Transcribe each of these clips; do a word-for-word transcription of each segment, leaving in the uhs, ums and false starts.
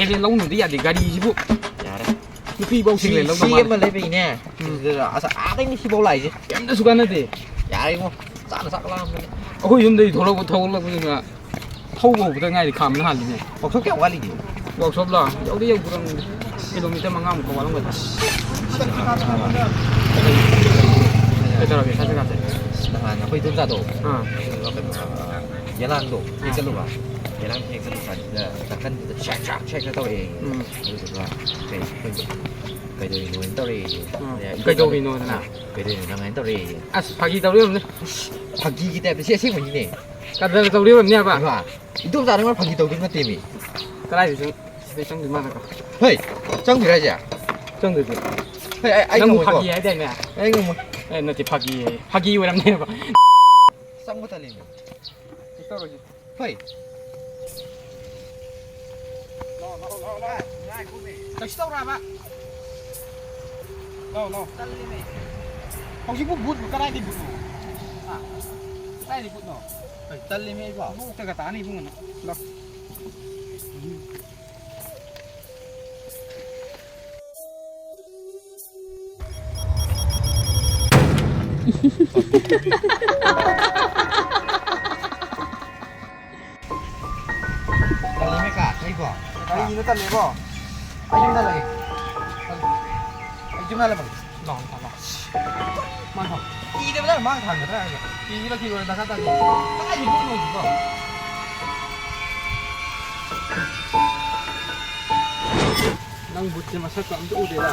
Second hand ꯂꯧꯅꯨꯗꯤ ꯌꯥꯗꯦ ꯒꯥꯔꯤꯁꯤꯕꯨ꯫ ꯌꯥꯔꯦ꯫ ꯅꯨꯄꯤ ꯐꯥꯎ ꯁꯦꯀꯦꯟ ꯍꯦꯟ ꯂꯧꯗꯧ ꯁꯤ ꯃꯥꯜꯂꯦ꯫ ꯑꯃ ꯂꯩꯕꯩꯅꯦ꯫ ꯎꯝ꯫ ꯑꯁ, ꯑꯥꯗꯩꯅꯦ ꯁꯤꯐꯥꯎ ꯂꯥꯛꯏꯁꯦ꯫ ꯀꯩꯝꯇꯁꯨ ꯀꯥꯟꯅꯗꯦ꯫ ꯌꯥꯔꯦ ꯏꯕꯨꯡꯉꯣ꯫ ꯆꯥꯅ ꯆꯥꯛ ꯂꯥꯝꯕꯅꯦ꯫ ꯑꯩꯈꯣꯏ ꯌꯨꯝꯗꯒꯤ ꯊꯣꯛꯂꯛꯄ, ꯊꯣꯛꯂꯛꯄꯗꯨꯅ ꯊꯧꯕ ꯍꯧꯕꯗ ꯉꯥꯏꯔꯤ, ꯈꯥꯝꯕꯅ ꯍꯥꯜꯂꯤꯅꯦ꯫ ꯋꯥꯛꯁꯣꯞ ꯀꯌꯥꯝ ꯋꯥꯠꯂꯤꯒꯦ? ꯋꯥꯛꯁꯣꯞꯂꯣ? ꯌꯧꯗꯤ ꯌꯧꯗꯣꯔꯝꯅꯤ꯫ ꯀꯤꯂꯣꯃꯤꯇꯔ ꯃꯉꯥꯃꯨꯛꯀ ꯋꯥꯠꯂꯝꯒꯗ꯭ꯔꯥ? ꯀꯩꯗꯧꯔꯒꯦ, ꯁꯥ ꯖꯒꯥꯁꯦ? ꯅꯍꯥꯟ ꯑꯩꯈꯣꯏ ꯏꯗꯣꯝꯆꯥꯗꯣ, ꯑꯥ꯫ ꯑꯗꯨꯗꯨꯒ ꯀꯩꯅꯣ, ꯑꯥ, ꯌꯦꯂꯥꯡꯗꯣ ꯍꯦꯛ ꯑꯥ꯫ ꯆꯠꯂꯨꯕ꯫ ꯌꯦꯂꯥꯡ ꯍꯦꯛ ꯆꯠꯂꯨ ꯀꯥꯟꯁꯤꯗ ꯅꯥꯀꯟꯗꯨꯗ ꯁ꯭ꯔꯦꯛ, ꯁ꯭ꯔꯦꯛ, ꯁ꯭ꯔꯦꯛ, ꯁ꯭ꯔꯦꯛ ꯇꯧꯔꯛꯑꯦ꯫ ꯎꯝ꯫ ꯑꯗꯨꯗꯨꯒ ꯀꯩ, ꯑꯩꯈꯣꯏ "ꯀꯩꯗꯧꯔꯤꯅꯣ?" ꯍꯥꯏꯅ ꯇꯧꯔꯛꯑꯦ꯫ ꯎꯝ꯫ ꯑꯦ, "ꯀꯩꯗꯧꯔꯤꯅꯣꯗꯅ?" "ꯑꯥ, ꯀꯩꯗꯧꯔꯤꯅꯣ ꯅꯪ?" ꯍꯥꯏꯅ ꯇꯧꯔꯛꯑꯦ꯫ ꯑꯁ, ꯐꯥꯒꯤ ꯇꯧꯔꯤꯕꯅꯦ꯫ ꯐꯥꯒꯤꯒꯤ ꯇꯥꯏꯞꯇ ꯁꯤ ꯑꯁꯦꯡꯕꯅꯤꯅꯦ꯫ ꯀꯗꯔ ꯇꯧꯔꯤꯕꯅꯦꯕ꯫ ꯏꯃꯥ, ꯏꯗꯣꯝꯆꯥ ꯅꯪꯅ ꯐꯥꯒꯤ ꯇꯧꯗꯣꯏ ꯅꯠꯇꯦꯃꯤ꯫ ꯀꯗꯥꯏꯗ ꯆꯪ-, ꯁꯤꯗꯩ ꯆꯪꯗꯣꯏ ꯃꯥꯜꯂꯦꯀꯣ꯫ ꯍꯩ, ꯆꯪꯗꯣꯏꯔꯣ ꯍꯥꯏꯁꯦ? ꯆꯪꯗꯣꯏꯗꯤ꯫ ꯍꯩ, ꯑꯩ, ꯑꯩ ꯅꯪꯕꯨ ꯉꯝꯃꯣꯏꯀꯣ꯫ ꯐꯥꯒꯤ ꯍꯥꯏꯗꯥꯏꯅꯦ? ꯑꯩ ꯉꯝꯃꯣꯏ꯫ ꯑꯦ, ꯅꯠꯇꯦ, ꯐꯥꯒꯤ, ꯐꯥꯒꯤ ꯑꯣꯏꯔꯝꯅꯦꯕ꯫ ꯆꯪꯕ ꯇꯜꯂꯦꯃꯤ꯫ ꯀꯩꯁꯨ ꯇꯧꯔꯣꯏꯁꯦ꯫ ꯍꯣꯏ꯫ ꯂꯥꯎ, ꯂꯥꯎ, ꯂꯥꯎ, ꯂꯥꯎ꯫ ꯉꯥꯏꯈꯣꯃꯤ꯫ ꯀꯩꯁꯨ ꯇꯧꯔꯣꯏ ꯍꯥꯏꯕ꯫ ꯂꯥꯎ, ꯂꯥꯎ꯫ ꯇꯜꯂꯤꯃꯤ꯫ ꯍꯧꯖꯤꯛꯄꯨ ꯚꯨꯠ ꯀꯗꯥꯏꯗꯩ ꯚꯨꯠꯅꯣ? ꯍꯥ? ꯀꯗꯥꯏꯗꯩ ꯚꯨꯠꯅꯣ? ꯀꯩ, ꯇꯜꯂꯤꯃꯤ ꯑꯩꯕꯣ꯫ ꯀꯣꯛꯇꯒ ꯇꯥꯅꯤ ꯏꯕꯨꯡꯉꯣ ꯅꯪ꯫ ꯂꯥꯎ꯫ ꯇꯜꯂꯤꯃꯦ ꯀꯥ, ꯑꯩꯀꯣ꯫ ꯀꯔꯤꯅꯣ ꯇꯜꯂꯦꯕꯣ? ꯑꯩ ꯌꯨꯝꯗ ꯂꯩ꯫ ꯑꯩ ꯌꯨꯝꯗ ꯂꯩ꯫ ꯂꯥꯎ, ꯂꯥꯎ, ꯂꯥꯎ꯫ ꯃꯥ ꯊꯝ-, ꯀꯤꯗꯕꯗ ꯃꯥ ꯊꯥꯡꯒꯗ꯭ꯔꯥ ꯍꯥꯏꯔꯒ꯫ ꯀꯤꯔꯤꯔ ꯀꯤꯔꯣꯏꯔ ꯗꯔꯀꯥꯔ ꯇꯥꯗꯦ꯫ ꯀꯗꯥꯏꯗꯩ ꯄꯣꯠꯅꯣ ꯍꯧꯖꯤꯛꯐꯥꯎ? ꯅꯪ ꯕꯨꯠꯁꯦ ꯃꯁꯛꯀ ꯑꯝꯇ ꯎꯗꯦꯗ꯫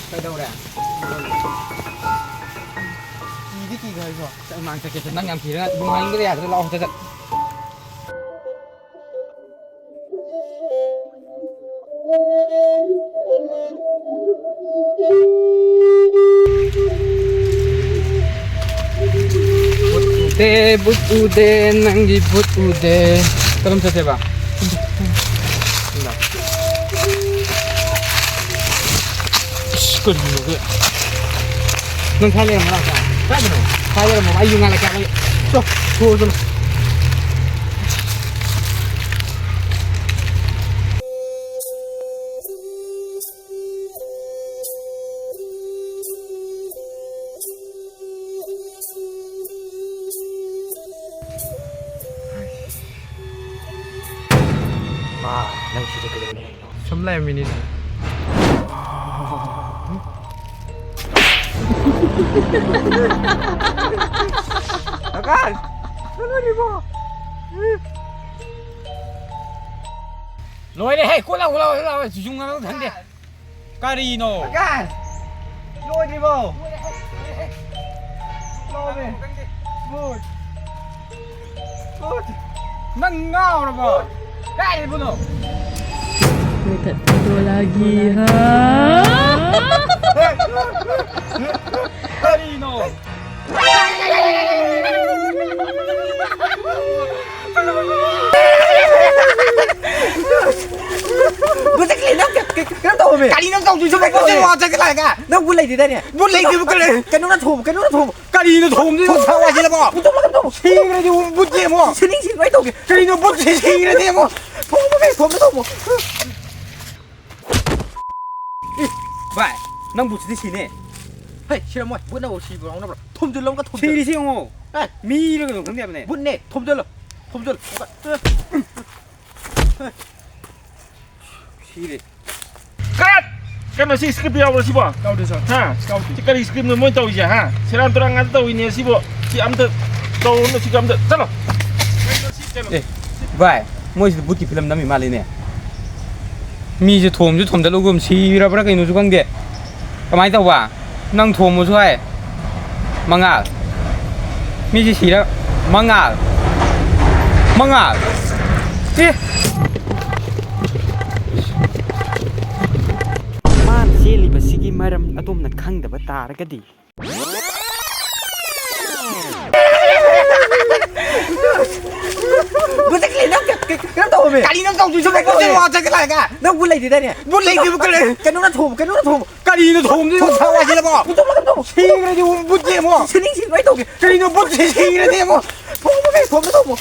ꯀꯩꯗꯧꯔꯦ? ꯀꯤꯗꯤ ꯀꯤꯈ꯭ꯔꯕꯣ? ꯆꯠ, ꯃꯥꯡ ꯆꯠꯀꯦ, ꯆꯠ꯫ ꯅꯪ ꯌꯥꯝ ꯀꯤꯔꯒ ꯏꯕꯨꯡ ꯍꯥꯏꯅꯤꯡꯗꯕ ꯌꯥꯗ꯭ꯔꯦ, ꯂꯥꯛꯑꯣ, ꯆꯠ, ꯆꯠ꯫ ꯕꯨꯠ ꯎꯗꯦ, ꯕꯨꯠ ꯎꯗꯦ, ꯅꯪꯒꯤ ꯕꯨꯠ ꯎꯗꯦ꯫ ꯀꯔꯝ ꯆꯠꯁꯦꯕ? ꯏꯁ, ꯀꯔꯤꯅꯣ? ꯅꯪ ꯁ꯭ꯋꯥꯏ ꯂꯩꯔꯝꯃꯣ, ꯂꯥꯛꯑꯣ꯫ ꯀꯥꯏꯗꯅꯣ? ꯁ꯭ꯋꯥꯏ ꯂꯩꯔꯝꯃꯣ, ꯑꯩ ꯌꯨꯝ ꯉꯥꯏꯔꯛꯀꯦ꯫ ꯆꯣ, ꯊꯣꯛꯑꯣ, ꯆꯠꯂꯣ꯫ ꯅꯪ ꯁꯤꯗ ꯀꯩꯗꯧꯔꯤ ꯍꯥꯏꯅꯣ? ꯁꯨꯝ ꯂꯩꯔꯝꯃꯤꯅꯤꯗ꯫ ꯑꯀꯥꯁ! ꯅꯪ ꯂꯣꯏꯔꯤꯕꯣ? ꯂꯣꯏꯔꯦ ꯍꯦ! ꯀꯣꯠ ꯂꯥꯎ, ꯂꯥꯎ, ꯂꯥꯎ, ꯌꯨꯡ ꯑꯃ ꯊꯝꯗꯦ꯫ ꯀꯔꯤꯅꯣ? ꯑꯀꯥꯁ! ꯂꯣꯏꯗ꯭ꯔꯤꯕꯣ? ꯂꯣꯏꯔꯦ꯫ ꯁ꯭ꯃꯨꯠ꯫ ꯁ꯭ꯃꯨꯠ꯫ ꯅꯪ ꯉꯥꯎꯔꯕꯣ? ꯀꯥꯏꯗꯩꯕꯨꯅꯣ? ꯀꯣꯏꯇꯠꯄꯗꯣ ꯂꯥꯒꯤ, ꯍꯥ? ꯀꯔꯤꯅꯣ? ꯕꯨꯠ ꯆꯠꯈ꯭ꯔꯦ, ꯅꯪ ꯀ-, ꯀ-, ꯀꯩꯅꯣ ꯇꯧꯔꯝꯃꯦ꯫ ꯀꯔꯤꯅꯣ ꯇꯧꯗꯣꯏꯁꯦ? ꯁꯨꯝ ꯕꯨꯠ ꯆꯠꯈ꯭ꯔꯦ꯫ ꯋꯥ ꯆꯠꯈ꯭ꯔꯦ ꯍꯥꯏꯔꯒ꯫ ꯅꯪ ꯕꯨꯠ ꯂꯩꯇꯦꯗꯥꯏꯅꯦ? ꯕꯨꯠ ꯂꯩꯇꯦꯕꯨ ꯀꯔꯤ? ꯀꯩꯅꯣꯅ ꯊꯣꯝꯃꯨ, ꯀꯩꯅꯣꯅ ꯊꯣꯝꯃꯨ꯫ ꯀꯔꯤꯅꯣ ꯊꯣꯝꯗꯣꯏꯁꯦ? ꯕꯨꯠ ꯊꯥꯎ ꯍꯥꯏꯁꯤꯜꯂꯕꯣ? ꯕꯨꯠ ꯊꯣꯝꯃꯨ, ꯀꯩꯅꯣ ꯊꯣꯝꯃꯨ꯫ ꯁꯤꯈ꯭ꯔꯗꯤ ꯕꯨꯠ ꯌꯦꯡꯉꯣ꯫ ꯁꯤꯅꯤꯡ ꯁꯤꯅꯤꯡ ꯂꯣꯏ ꯇꯧꯒꯦ꯫ ꯀꯔꯤꯅꯣ ꯕꯨꯠꯁꯦ ꯁꯤꯈ꯭ꯔꯗꯤ ꯌꯦꯡꯉꯣ꯫ ꯊꯣꯝꯃꯨ, ꯊꯣꯝꯃꯨ, ꯊꯣꯝꯃꯨ꯫ ꯑꯦ, ꯚꯥꯏ, ꯅꯪ ꯕꯨꯠꯁꯤꯗꯤ ꯁꯤꯅꯦ꯫ ꯍꯩ, ꯁꯤꯔꯝꯃꯣꯏ꯫ ꯕꯨꯠꯅꯕꯨ ꯁꯤꯕ ꯌꯥꯎꯅꯕ꯭ꯔꯣ? ꯊꯣꯝꯖꯤꯜꯂꯣ ꯑꯃꯨꯛꯀ, ꯊꯣꯝꯖꯤꯜꯂꯣ꯫ ꯁꯤꯔꯤꯁꯤ ꯌꯦꯡꯉꯣ꯫ ꯑꯦ꯫ ꯃꯤꯔ ꯀꯩꯅꯣ ꯈꯪꯗꯦ ꯍꯥꯏꯕꯅꯦ꯫ ꯕꯨꯠꯅꯦ, ꯊꯣꯝꯖꯤꯜꯂꯣ꯫ ꯊꯣꯝꯖꯤꯜꯂꯣ꯫ ꯁꯤꯔꯦ꯫ ꯀꯠ! ꯀꯩꯅꯣ ꯁꯤ ꯁ꯭ꯀ꯭ꯔꯤꯞ ꯌꯥꯎꯕ꯭ꯔꯣ ꯁꯤꯕꯣ? ꯌꯥꯎꯗꯦ, ꯁꯥꯔ꯫ ꯍꯥ? ꯌꯥꯎꯗꯦ꯫ ꯁꯤ ꯀꯔꯤ ꯁ꯭ꯀ꯭ꯔꯤꯞꯅꯣ ꯃꯣꯏ ꯇꯧꯔꯤꯁꯦ, ꯍꯥ? ꯁꯦꯔꯥꯟ ꯇꯨꯔꯥꯟ ꯉꯥꯛꯇ ꯇꯧꯏꯅꯦ ꯁꯤꯕꯣ꯫ ꯁꯤ ꯑꯝꯇ ꯇꯧꯔꯨꯅꯨ, ꯁꯤꯒ ꯑꯝꯇ ꯆꯠꯂꯣ꯫ ꯑꯦ, ꯚꯥꯏ, ꯃꯣꯏꯁꯤꯗꯤ ꯕꯨꯠꯀꯤ ꯐꯤꯂꯝ ꯅꯝꯃꯤ ꯃꯥꯜꯂꯤꯅꯦ꯫ ꯃꯤꯁꯦ ꯊꯣꯝꯁꯨ ꯊꯣꯝꯗꯠꯂꯨꯒꯨꯝ ꯁꯤꯔꯕ꯭ꯔꯥ ꯀꯩꯅꯣꯁꯨ ꯈꯪꯗꯦ꯫ ꯀꯃꯥꯏꯅ ꯇꯧꯕ? ꯅꯪ ꯊꯣꯝꯃꯨꯁꯨ ꯍꯥꯏ꯫ ꯃꯉꯥꯜ꯫ ꯃꯤꯁꯦ ꯁꯤꯔ-, ꯃꯉꯥꯜ꯫ ꯃꯉꯥꯜ꯫ ꯑꯦ! ꯃꯥꯅ ꯆꯦꯜꯂꯤꯕꯁꯤꯒꯤ ꯃꯔꯝ ꯑꯗꯣꯝꯅ ꯈꯪꯗꯕ ꯇꯥꯔꯒꯗꯤ꯫ ꯕꯨꯠ ꯆꯠꯈ꯭ꯔꯦ, ꯅꯪ ꯀ-, ꯀ-, ꯀꯩꯅꯣ ꯇꯧꯔꯝꯃꯦ꯫ ꯀꯔꯤꯅꯣ ꯇꯧꯗꯣꯏꯁꯦ? ꯁꯨꯝ ꯕꯨꯠ ꯆꯠꯈ꯭ꯔꯦ ꯍꯥꯏꯔꯒ꯫ ꯅꯪ ꯕꯨꯠ ꯂꯩꯇꯦꯗꯥꯏꯅꯦ? ꯕꯨꯠ ꯂꯩꯇꯦꯕꯨ ꯀꯔꯤ? ꯀꯩꯅꯣꯅ ꯊꯣꯝꯃꯨ, ꯀꯩꯅꯣꯅ ꯊꯣꯝꯃꯨ꯫ ꯀꯔꯤꯅꯣ ꯊꯣꯝꯗꯣꯏꯁꯦ? ꯊꯣꯝ ꯊꯥꯎ ꯍꯥꯏꯁꯤꯜꯂꯕꯣ? ꯕꯨꯠ ꯊꯣꯝꯃꯨ, ꯀꯩꯅꯣ ꯊꯣꯝꯃꯨ꯫ ꯁꯤꯈ꯭ꯔꯗꯤ ꯕꯨꯠ ꯌꯦꯡꯉꯣ꯫ ꯁꯤꯅꯤꯡ ꯁꯤꯅꯤꯡ ꯂꯣꯏ ꯇꯧꯒꯦ꯫ ꯀꯔꯤꯅꯣ ꯕꯨꯠꯁꯦ ꯁꯤꯈ꯭ꯔꯗꯤ ꯌꯦꯡꯉꯣ꯫ ꯊꯣꯝꯃꯨ, ꯀꯩꯅꯣ ꯊꯣꯝꯃꯨ, ꯊꯣꯝꯃꯨ꯫